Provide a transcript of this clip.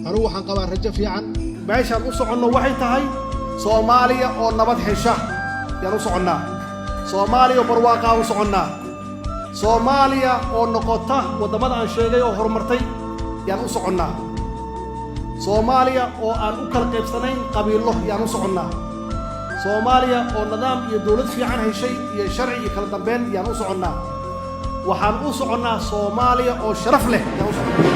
Anugu waxaan qabaa rajo fiican. Meeshaan u soconno waxay tahay Soomaaliya oo nabad hesha yaan u soconnaa, Soomaaliya oo barwaaqaa u soconnaa, Soomaaliya oo noqota waddamada aan sheegay oo horumartay yaan u soconnaa, Soomaaliya oo aan u kala qaybsanayn qabiillo yaan u soconnaa, Soomaaliya oo nidaam iyo dowlad fiican heshay iyo sharci iyo kala dambeyn yaan u soconnaa. Waxaan u soconnaa Soomaaliya oo sharaf leh yaan u soconnaa.